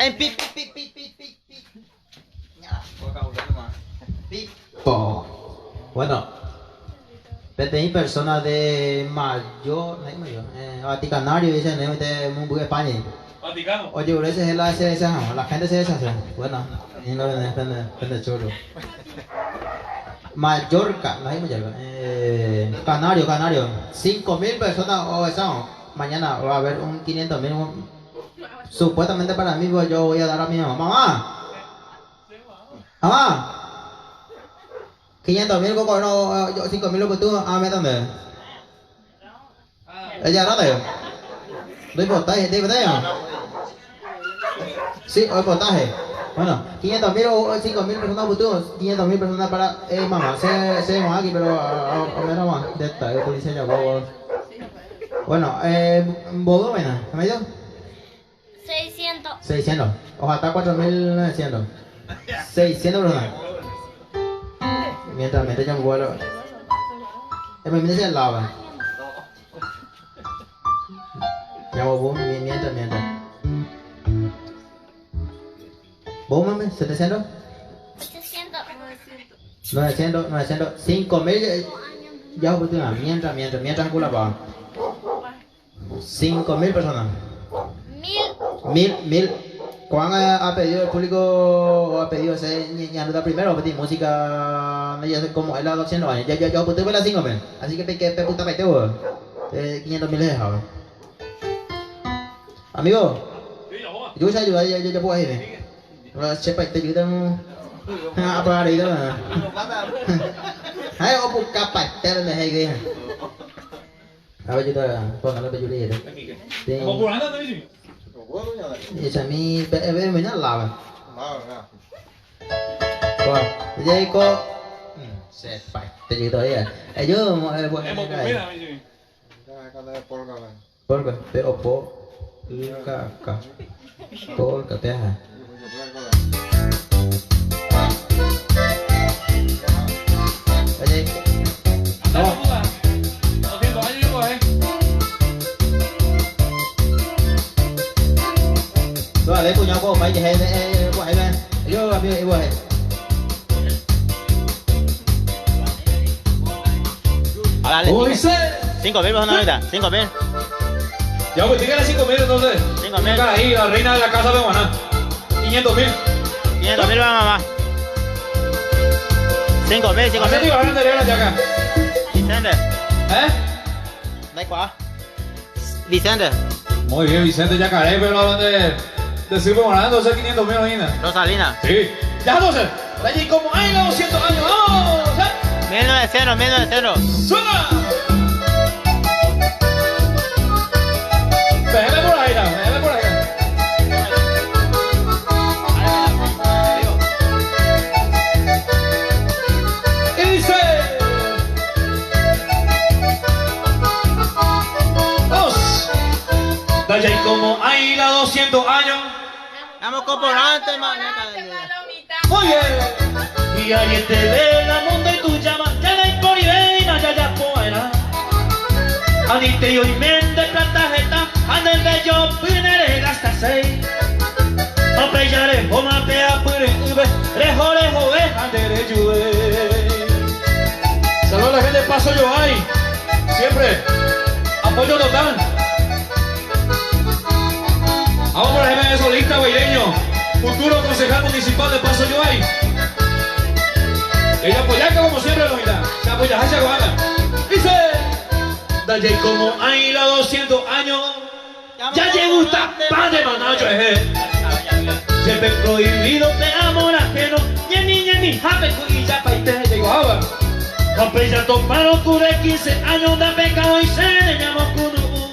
En pi pi pi pi pi pi. Pi po. Bueno, peteĩ persona de mayor, no mayor, eh, Vaticanario dice, no de Mumbu España. Vaticano. Oye, ese es la se la gente se deshace. Bueno, ni lo ven, pende, pende chulo. Mallorca, no hay Mallorca. Eh, Canario, Canario. 5.000 personas, o eso, mañana va a haber un 500.000. Supuestamente para mí, pues, yo voy a dar a mi mamá. ¡Mamá! ¡Mamá! 500.000 coco, no, yo 5.000 lo que tú, ah, me dónde. Ella dónde. Doy potaje, doy potaje. Sí, hoy potaje. Bueno, 500.000 o 5.000 personas, 500.000 personas para eh, mamá, se se aquí, pero a menos más de esta, yo policía ya guau. Bueno, eh, volumen, ¿me dio? 600. 600. Ojalá está 4.900. 600 personas. Mientras, mientras yo vuelo. El movimiento se lava. Ya voy, mientras, mientras. ¿Vos, mami? ¿700? 800. 900, 900, 5000. Ya, mientras, mientras, mientras, cula pa. 5000 personas. 1000. Mil, mil. ¿Cuán ha pedido el público o ha pedido ese ñanuda primero? Pedir música, no ya sé cómo es la 200 años. Ya, ya, yo pues tuve las 5000. Así que que pe puta pete, eh, 500 mil dejado. Amigo, yo voy a ayudar, ya, ya, ya puedo ir. Chepa, te ayuda. Ah, para ahí, no. Ay, o puca pate, me hay A ver, yo te pongo la peyulera. Sí. Esa mi be me na lava. Wah, jadi kok sepak te gitu ya. Eh yo bueno. Polka, P O P L K K. Polka P H. Oye. No. Rồi lấy của nhau có mấy thì hay hay hay Yo amigo igual. Ahora, 5.000 personas ahorita, 5.000. Ya, pues dígale 5.000 entonces. 5.000. Ahí, la reina de la casa de Guaná. 500.000. 500.000 va, mamá. 5.000, 5.000. Vicente. ¿Eh? Vicente. Muy bien, Vicente Yacaré, pero donde te sirve Guaná, entonces 500.000 oína. Rosalina. Sí. Ya, entonces. Allí como hay 200 años. ¡Vamos! 1900, 1900. ¡Suena! Déjame por ahí, déjame por ahí. Y dice... ¡Vamos! Daya y como hay la 200 años. Vamos con por antes, man. Muy bien. Y alguien te ve la mundo y tú llamas, ya la imporiveina, ya ya poera. Anite y hoy mende plata jeta, anden de yo pinere gasta seis. Apellare, joma te apure, ube, rejo, rejo, ve, andere yuve. Saludos a la gente de Paso Yoay. Siempre, apoyo total. Vamos por la gente solista guaireño, futuro concejal municipal de Paso Yoay. Ella apoyaca como siempre, lo Se apoya, hacha guana. Dice, Dalle como hay la 200 años, ya le gusta pan de manacho, eh. Siempre prohibido te amor ajeno, ni ni ni jape y ya paite llegó agua. Hombre ya tomaron cure 15 años da pecado y se le llamó cunu.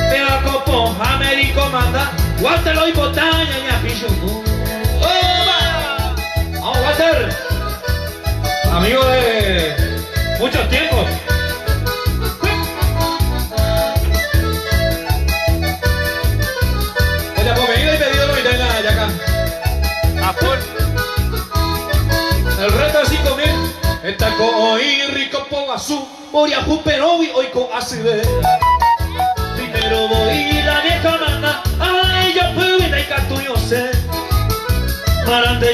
Pero a copo Américo manda, Walter y botaña y a pichu. ¡Vamos, Walter! Amigo de mucho tiempo. Oye, pues venido y pedido lo en la yaca. A full. El reto de 5.000. Está con hoy rico poazú, moria juperovi hoy con acidez. Primero voy la vieja manda, ay yo pude y catu.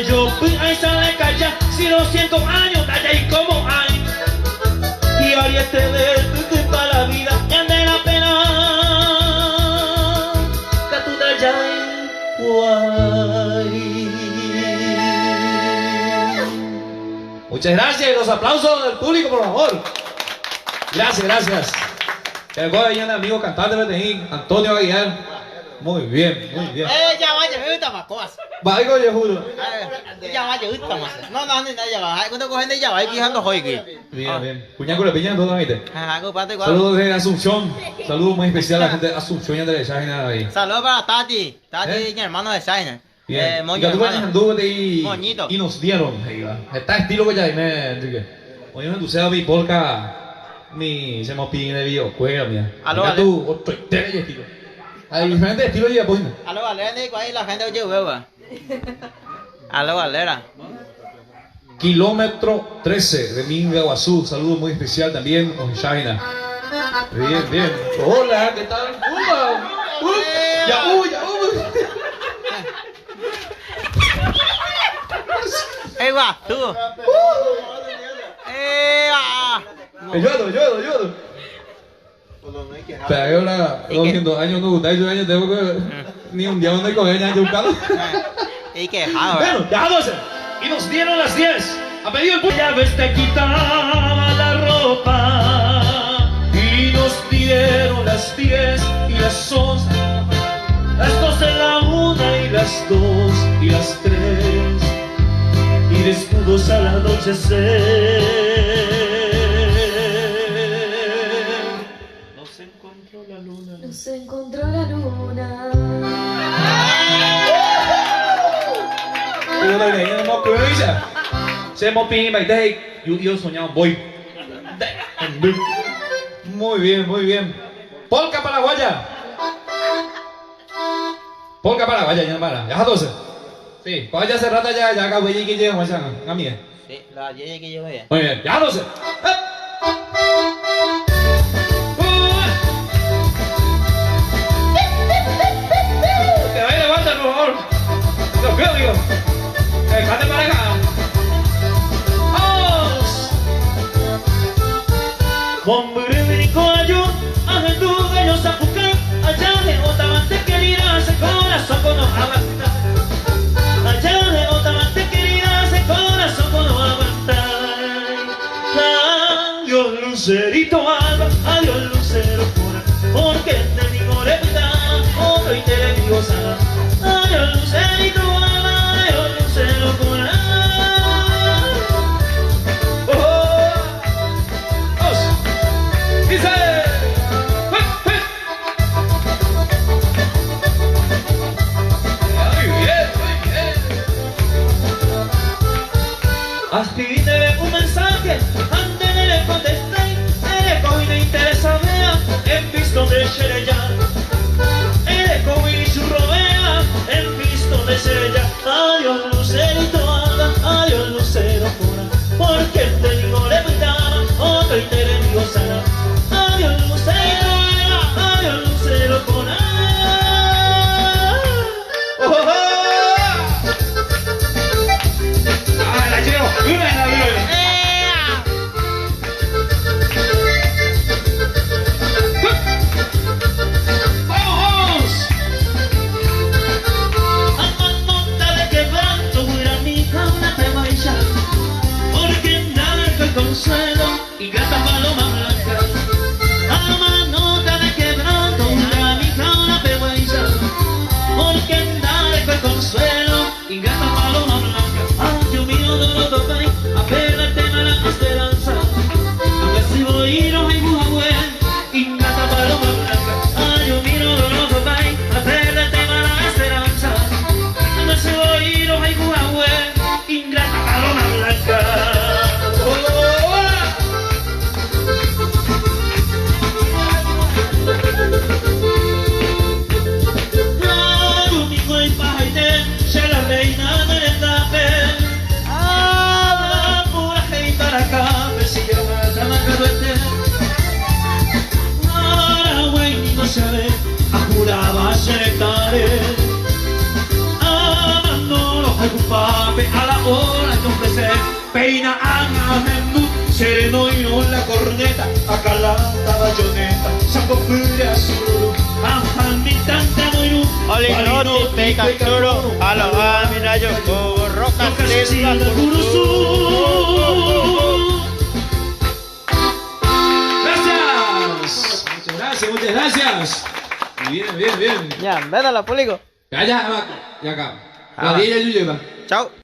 Ndejopy aisã lekaya si 200 años ndajai como hay. Y ariete de pa la vida ñande la pena katu ndajai guay. Muchas gracias y los aplausos del público, por favor. Gracias, gracias. Que el amigo cantante Beteín, Antonio Aguilar. Muy bien, muy bien. Ya va, ya va, cosas. Va, yo juro. Ya va, ya va, No, no, no, ya va. Cuando cogen de ya va, fijando hoy. Bien, bien. Cuñaco la piña, todo ¿viste? Saludos desde Asunción. Saludos muy especial a la gente de Asunción y Andrés Shaina ahí. Saludos para Tati. Tati, mi hermano de Shaina. Bien. Y Moñito. Y nos dieron. Está estilo que ya me Enrique. Hoy me entusiasma mi polka. Mi se me pide de videojuego, mira. Aló, tú, otro estilo. Hay diferentes estilos de pues. Aló, galera, ahí la gente oye hueva. Aló, galera. Kilómetro 13 de Mingaguazú. Saludo muy especial también, Shaina. Bien, bien. Hola, ¿qué tal? ¡Upa! ¡Ya, uy, ya, uy! ¡Ey, va! ¡Tú! ¡Ey, va! Ayúdalo, ayúdalo, ayúdalo. Pero ahora, 200 años, no, 2 años, tengo que... Ni un día no hay coger, ya, yo buscando. Y quejado, Bueno, ya 12. Y nos dieron las 10. A pedido el público. Ya ves, te quitaba la ropa. Y nos dieron las 10 y las 11. Las 12, la 1 y las 2 y las 3. Y desnudos al anochecer. Nos encontró la luna. Nos encontró la luna. Yo soñaba voy. Muy bien, muy bien. Polka paraguaya. Polka paraguaya, ya para. Ya 12. Sí, cuando ya se rata ya ya acá que llega, mía. Sí, la ye que llevo ya. Muy bien, ya 12. Que vaya levanta, por favor. Lo veo, digo. Cante para acá. ¡Vamos! Lucerito alba, adiós lucero pura, porque te digo repita, otro y te digo sana. Adiós lucerito alba, adiós lucero pura. ¡Oh, oh! ¡Vamos! ¡Dice! ¡Muy bien, muy bien! Escribíteme un mensaje antes de le contesté. En visto de Xerella, el eco y su robea, en visto de Xerella. Adiós lucerito alba, adiós lucero pura, porque te digo le otro y te digo sana. Adiós lucerito alba, adiós lucero pura. ¡Oh, oh, oh! ¡Ah, la llevo! ¡Una, una, una! Consuelo y gata paloma blanca, ama nota de quebranto, una mija una peguailla, porque andar con consuelo y gata paloma blanca. Ay, Dios mío, no lo toqué, apenas tema la esperanza, aunque si voy no hay buena, y gata paloma blanca. Ay, Dios mío, no lo toqué, apenas tema la esperanza, aunque si voy no hay buena, y gata paloma blanca. Oñoirõ la corneta, acalata bayoneta, sangopyre asururu, aha mitã moirũ, Olinoti peikatúrõ, aloha mirayoko, roca selva kurusu. Gracias. Muchas gracias, muchas gracias. Bien, bien, bien. Ya, védala, público. Ya, ya, ya acá. La 10 ya yo lleva. Chao.